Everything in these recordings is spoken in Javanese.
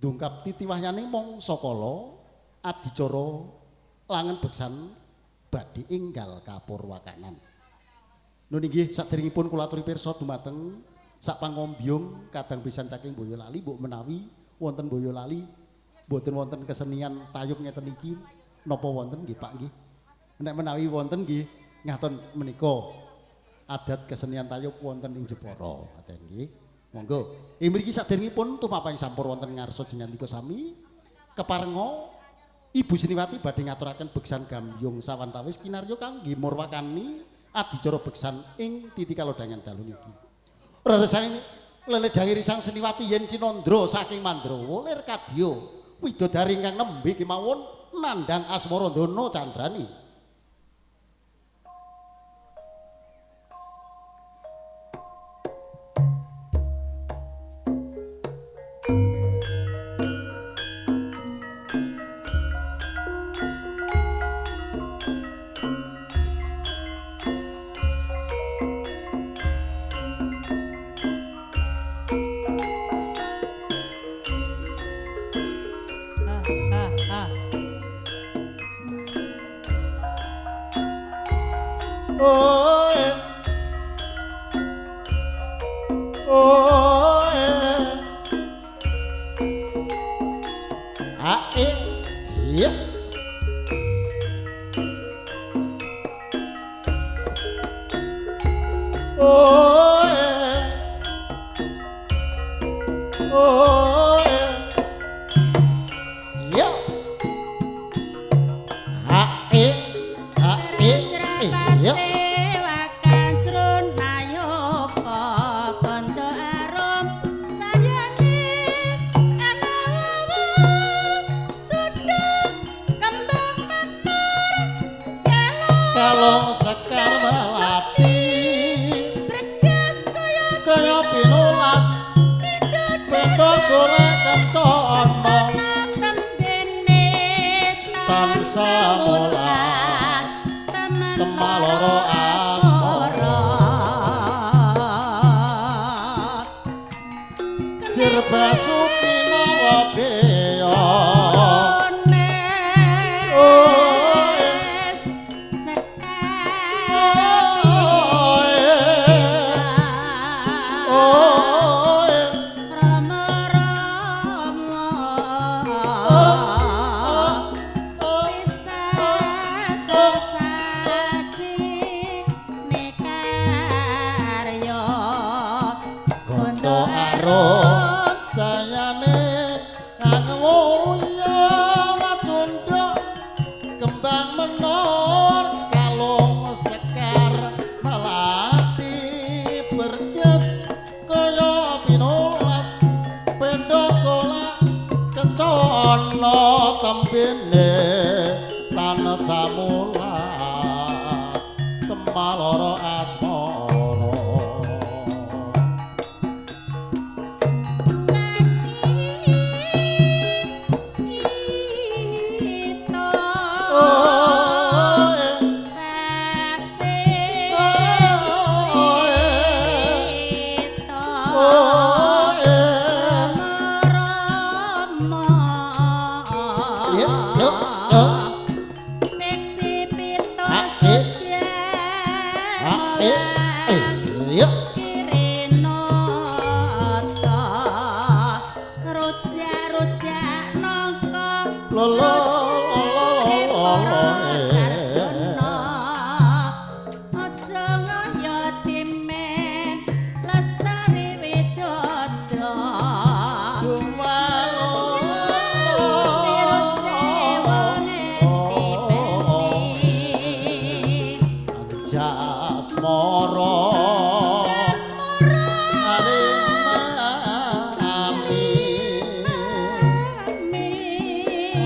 Dungkap titiwahyane mangsa kala adicara langen beksan badhe enggal kapurwakanan. Nun inggih saderengipun kula aturi pirsa dumateng sak pangombyong kadang pisan saking Boyolali mbok menawi wonten Boyolali mboten wonten kesenian tayub ngeten iki napa wonten nggih Pak nggih. Nek menawi wonten nggih ngaton menika adat kesenian tayub wonten ing Jepara ngaten nggih. Monggo. Ing mriki saderengipun tumapang sampur wonten ngarsa jenengan sami keparenga Ibu Seniwati badhe ngaturaken beksan gambyong sawantawis kinarya kangge murwakani adicara beksan ing titi kalodhangan dalu niki. Reresane leledhange risang Seniwati yen cinandra saking Mandrawa lir kadya widodari ingkang nembe kemawon nandhang asmara ndana candrani.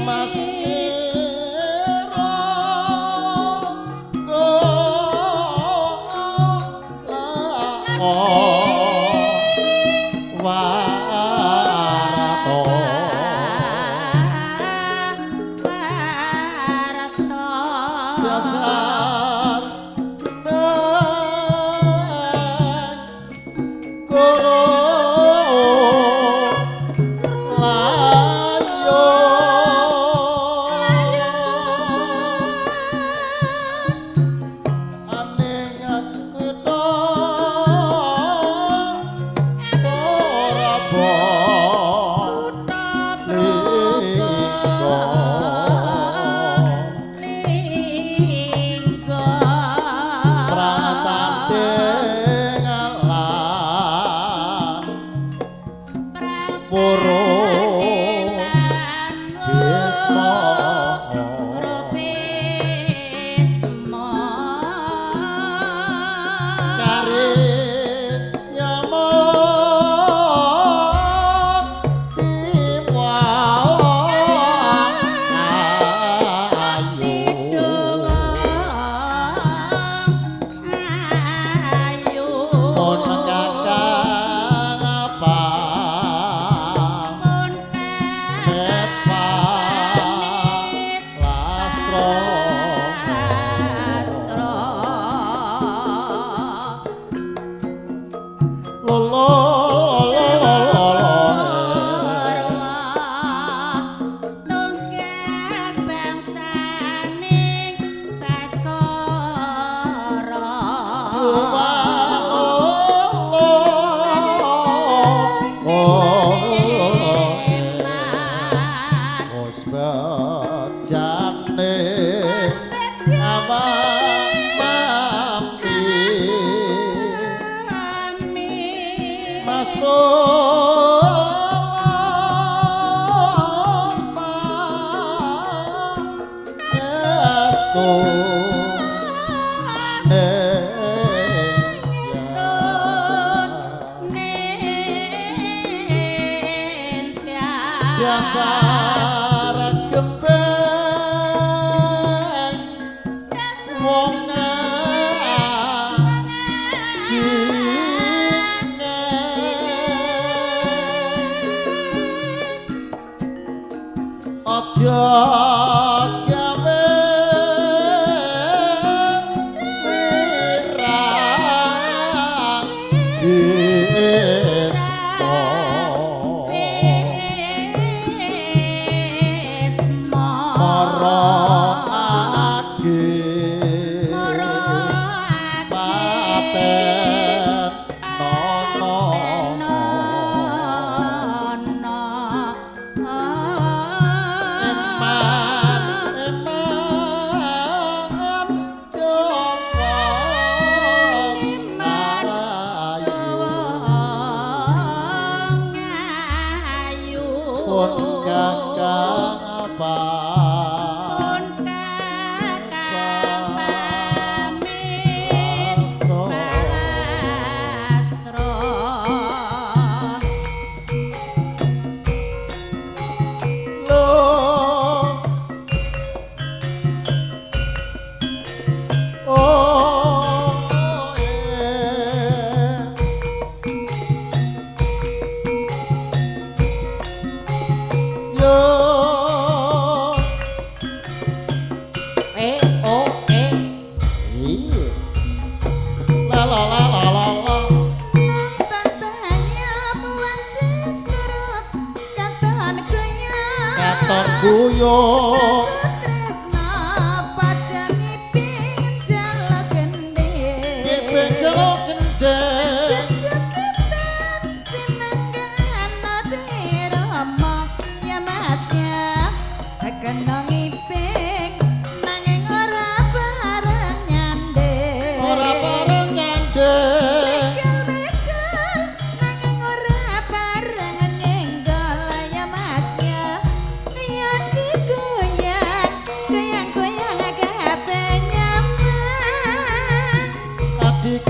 Mas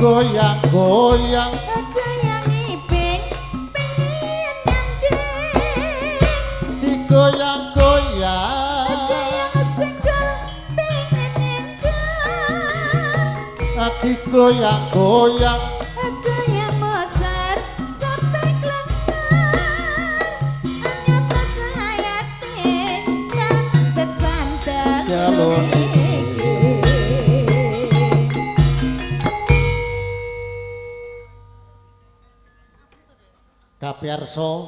Goyang-goyang goyang iping pengen nyanding digoyang-goyang goyang senggol pengen nyenggol digoyang-goyang goyang mosar sampai kelengkar nyata sayate rambut sandal jalur. Kapiarsa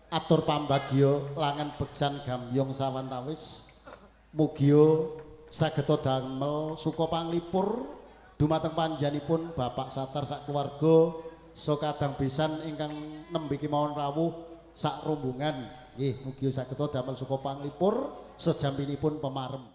Atur pambagya langen beksan gambyong sawantawis. Mugia sageta damel suka panglipur dumateng panjenenganipun Bapak Satar sak keluarga kadang besan ingkang nembe kemawon rawuh sak rombongan. Nggih, mugi sageta damel suka panglipur sejampinipun pemarem.